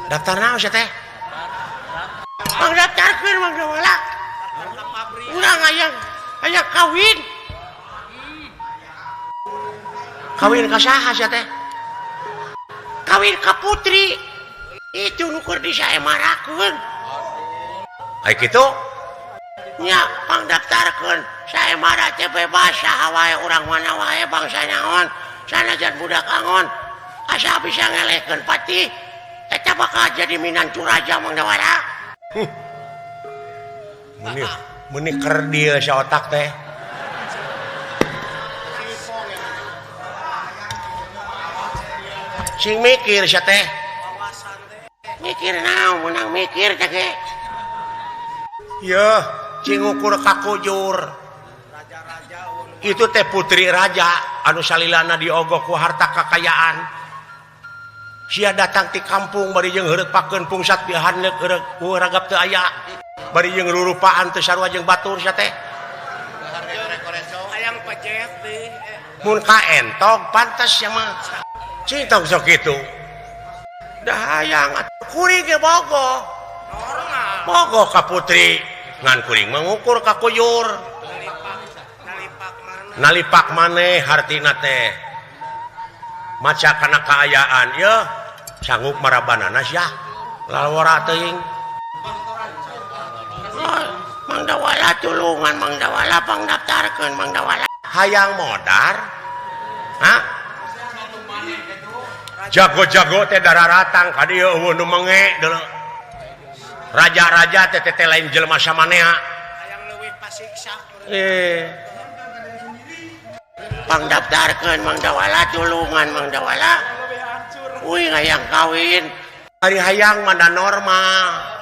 Daftar naon sia teh? Mang daftarkeun Mang Dawala. Urang hayang hayang kawin. Kawin ka saha sia teh? Kawin ka putri. Itu nu keur disaemarakeun. Ai kitu? Nya pangdaftarkeun saemara teh bebas saha wae urang mana wae bangsa naon sanajan budak angon asa bisa ngelehkeun patih eta bakal jadi minantu raja Mang Dawala. Meni meni kerdil si otak teh. Sing mikir sia teh. Mikir naon meunang mikir teh ge. Yeuh, cing ukur kakujur. Itu teh putri raja anu salilana diogok ku harta kakayaan. Sia datang ti kampung bari jeung heureut pakeun pungsat pihaneuk heureuk ragap teu aya. Bari jeung rurupaan teu sarua jeung batur sia teh. Hayang pejet deh. Mun kaentog pantas sia mah. Cing tong sok kitu. Dah hayang atuh kuring ge bogoh. Bogoh ka putri ngan kuring mengukur ka kujur. Nalipak maneh hartina teh. Maca kana kaayaan yeuh sanggup marabanana sia. Lalawara teuing. Mang Dawala tulungan Mang Dawala pangdaftarkeun Mang Dawala. Hayang modar? Hah? Jago-jago teh dararatang ka dieu eueuh nu menge deuleu. Raja-raja teh teh lain jelema samanea. Hayang leuwih pasiksa. Pangdaftarkeun Mang Dawala tulungan Mang Dawala. Uing hayang kawin. Ari hayang mah da normal.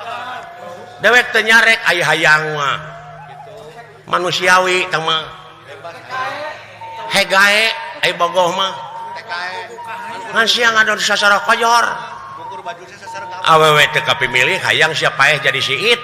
Dewek teu nyarek ari hayang mah. Manusiawi tah mah. Hegae ai bogoh mah. Ngan sia ngadon sasara koyor. Awewe teu kapimilih hayang sia paeh jadi siit.